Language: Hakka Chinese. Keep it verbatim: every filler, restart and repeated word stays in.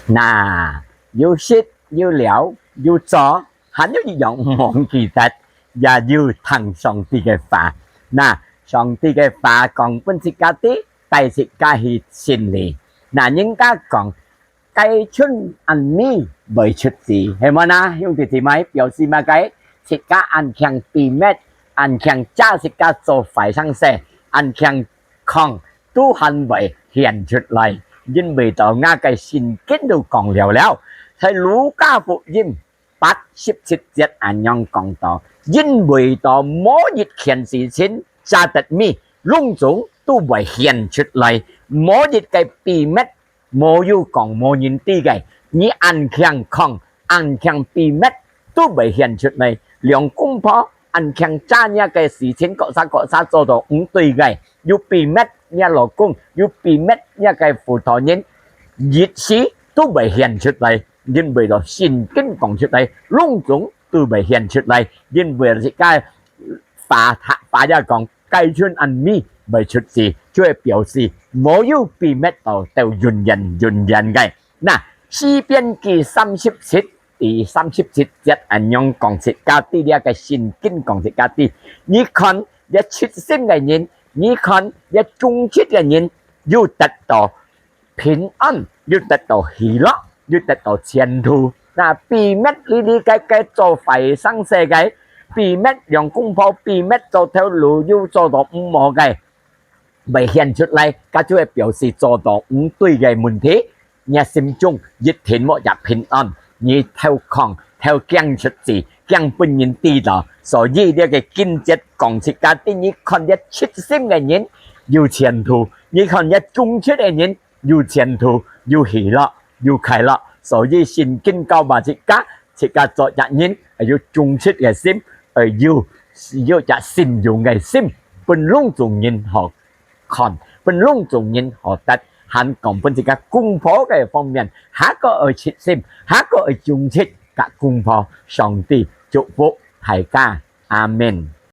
那，有食有尞有做，還有一樣毋好記得，也有聽上帝个話。那，上帝个話講分自家知，帶自家去真理。那，人家講，雞春恁美會出子，係無呢？兄弟姊妹，表示麼个？自家恁慶秘密，恁慶遮自家做壞生事，恁慶 康都還會顯出來，因為到𠊎个聖經都講了了，在路加福音八十七節恁樣講到，因為到某一件事情，遮得美，攏總都會顯出來，某一个秘密，無有講無人知个，你恁慶康，恁慶秘密，都會顯出來。兩公婆 恁慶遮若个事情，各儕各儕做到毋對个，有秘密若老公，有秘密若个輔導人，一時都會顯出來，因為到聖經講出來，攏總都會顯出來，因為自家話，話也講，雞春恁美會出子，就係表示無有秘密到到永遠永遠个。那，詩篇記三十七 第三十七節恁樣講自家知，這个聖經講自家知，你看這直心个人，你看這忠直个人，有得到平安，有得到喜樂，有得到前途。那秘密哩哩个个做壞生事个，秘密兩公婆，秘密做頭路又做到毋好个， 會顯出來，該就係表示做到毋對个問題。若心中一定無也平安，你頭康頭驚出子，驚分人知道。所以這个經節講自家知，你看這直心个人有前途，你看這忠直个人有前途，有喜樂，有快樂。所以聖經教話自家，自家做一人，愛有忠直个心，愛有，有一信用个心。 分攏總人好看，分攏總人好得，還講分自家公婆个方面，還過愛直心，還過愛忠直甲公婆。上帝祝福大家，阿門。